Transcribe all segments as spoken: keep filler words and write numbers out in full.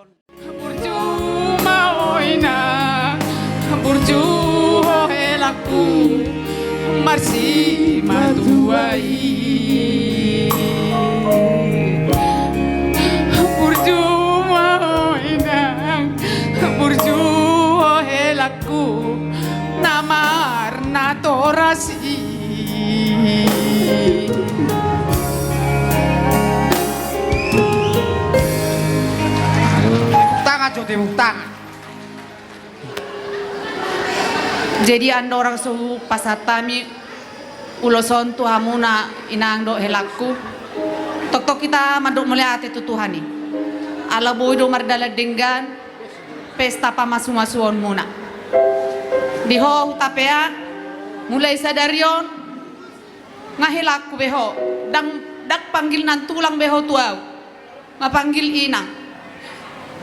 Burju ma ho inang, burju ho helangku, marsimatua i. Burju ma ho inang, burju ho helangku, na marnatoras i. Tepuk tangan jo, tepuk tangan. Jadi andorang so hupasahat hami ulos on tu hamuna inang dohot helangku, tongtong hita mandok mauliate tu Tuhan i. Ala boi do mardalan denggan pesta pamasumasuonmuna. Di ho Hutapea, mulai sadari on, nga helangku be ho, ndang, ndang panggil nantulang be ho tu au, nga panggil inang.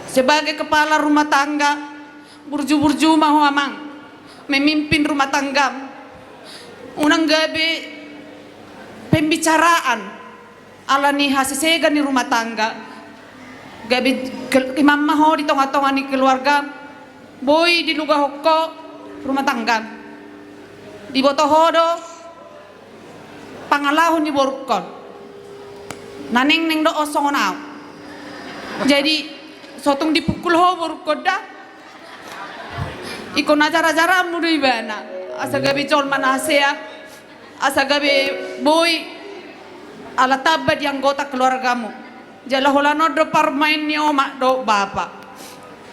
Sebagai kepala rumah tangga, burju-burju ma ho amang, memimpin rumah tanggam. Unang gabe pembicaraan ala ni hasesegan ni rumah tangga. Gabe kel-, imam ma ho di tonga-tonga ni keluarga, boi dilugahon ho rumah tangga. Diboto ho do pangalaho ni borungkon. Na nengneng do on songon au. Jadi so tung dipungkul ho borungkon da, ingkon ajar-ajaranmu do ibana, asa gabe jolma na hasea, asa gabe boi ala tamba di anggota keluargamu. Jala holan on do parumaen ni omak dohot bapa.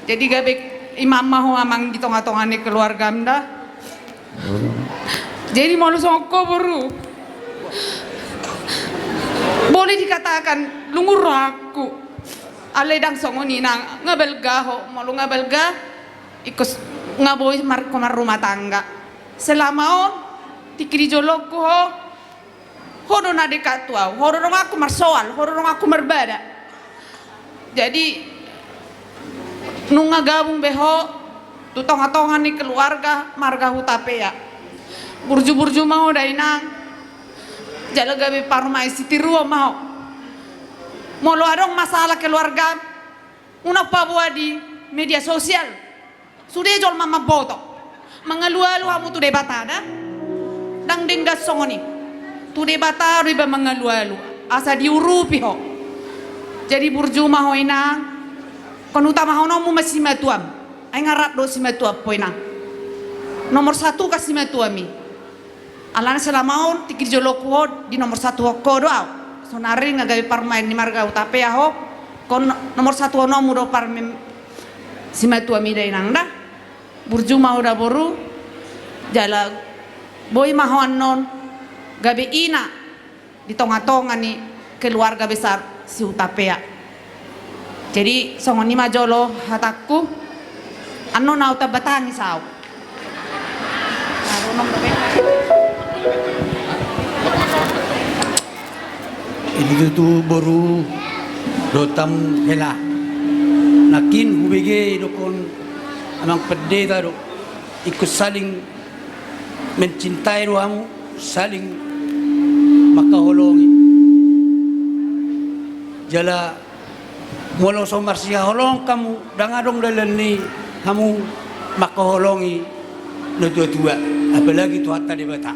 Jadi gabe imam ma ho amang di tonga-tonga ni keluargam da. Jadi molo songon ho boru, boleh dikatakan lungun rohangku. Alai ndang songon i, nang nga balga ho, molo nga balga, ingkon s-, nga boi mar-, ho marrumah tangga. Selama on tingki di jolongku ho, ho do na dekat tu au, ho do donganku marsoal, ho do donganku marbada. Jadi nunga gabung be ho tu tonga-tonga ni keluarga marga Hutapea. Burju-burju ma ho da inang, jala gabe parumaen sitiruon ma ho. Molo adong masalah keluarga, unang paboa di media sosial. Sude jolma mamboto. Mangalualu hamu tu Debata da. Ndang denggan songon i. Tu Debata do iba mangalualu, asa diurupi ho. Jadi burju ma ho inang. Ingkon utamahononmu ma simatuam. Ai nga rap do simatuam ho inang. Nomor satu kan simatuam i. Alana selama on tingki di jolongku ho, di nomor satu ho do au. Sonari nga gabe parumaen ni marga Hutapea ho, ingkon nomor satu ononmu do parumaen simatuam i da inang da. Burju ma ho da boru, jala boi ma ho annon gabe ina di tonga-tonga ni keluarga besar si Hutapea. Jadi songon i ma jolo hatangku, annon au tamba tangis au. Jadi tutu boru dohot hela, nangkin hubege didokkon amang pendeta do, ingkon saling mencintai do hamu, saling mangkaholongi. Jala molo so marsihaholongan hamu, ndang adong dalan ni hamu mangkaholongi natua-tua, apalagi Tuhanta Debata.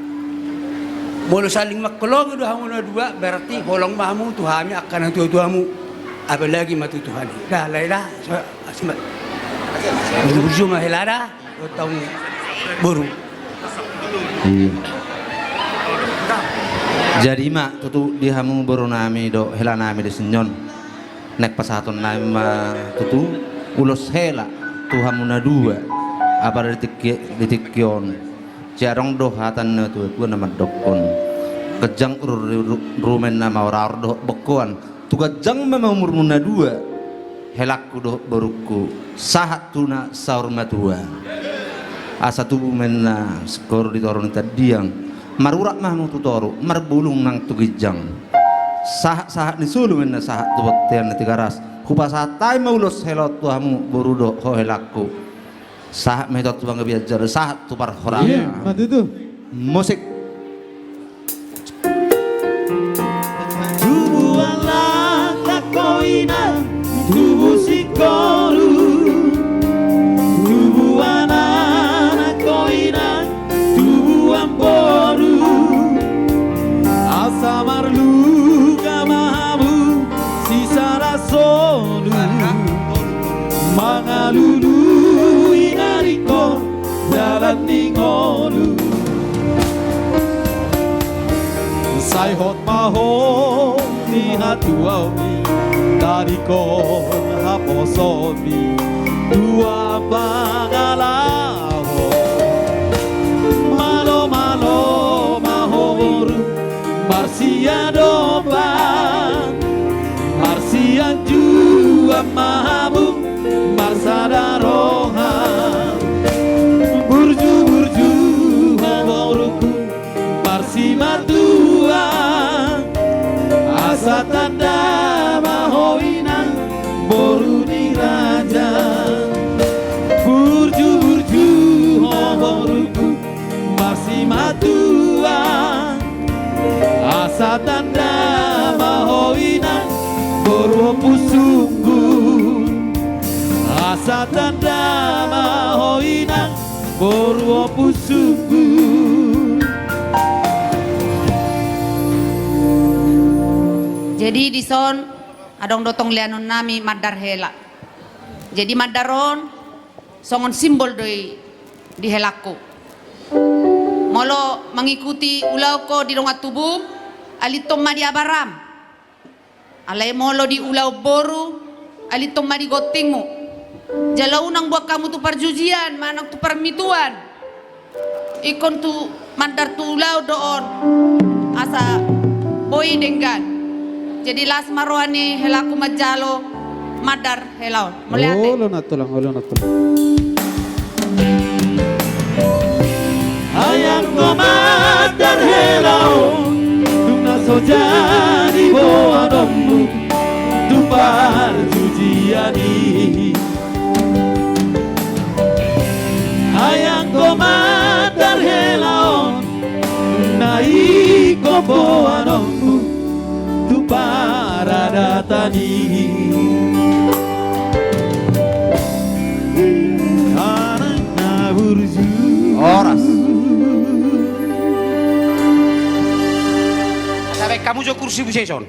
Molo saling mangkaholongi do hamu na dua, berarti holong ma hamu tu hami angka natua-tuamu, apalagi ma tu Tuhan i. Da, lae da, so, asi ma. Burju ma hela da. Tahu boru. Iya. Jadi ma tutu di hamu boru nami dohot hela nami di son, naeng pasahaton nami ma tutu ulos hela tu hamu na dua. Apala di tingki, di tingki on, sai adong do hata ni natua-tua na mandokkon, ganjang ru-, ru-, rumen na maor-aor dohot bongkoan. Tu ganjang ma umurmu na dua, helangku dohot borungku, sahat tu na saur matua. Asa tubu ma inna singkoru di toru ni tandiang, marurat ma hamu tu toru, marbulung nang tu ginjang. Sahat-sahat ni solu ma inna sahat tu bontean ni Tigaras. Hupasahat hami ma ulos hela on tu hamu boru dohot ho helangku. Sahat ma hita tu panggabean jala sahat tu parhorasan. Iya, ma tutu. Musik. Tubuan langkangku inang, tubu singkoru. ni ngolu. Sai hot ma ho di hatuaon i, tadingkon haposoon i, tua pangalaho. Malo, malo ma ho boru, marsiadopan, marsianjuan ma hamu, marsada roha. Burju, burju ho borungku, marsimatua, asa tanda ma ho inang, boru ni raja. Burju, burju ho borungku, marsimatua, asa tanda ma ho inang, boru Ompusunggun. Asa tanda ma ho inang, boru Ompusunggun. Jadi dison adong do tong leanon nami mandar hela. Jadi mandar on songon simbol do i di helangku. Molo mangikuti ulaonku di dongan tubu, alithon ma di abaram. Alai molo di ulaon boru, alithon ma di gontingmu. Jala unang boan hamu tu parjujian manang tu parmituan. Ingkon tu mandar tu ulaon do on, asa boi denggan. Jadi las ma roha ni helangku manjalo mandar hela on. Mauliate. Olo na tulang, olo na tulang. Ai anggo mandar hela on, dung na so jadi boanonmu tu parjujian i. Ai anggo mandar hela on, na ingkon boanonmu tu paradatan i. Anak na burju. Horas. Asa baen hamu jo kursi, Bung Jason.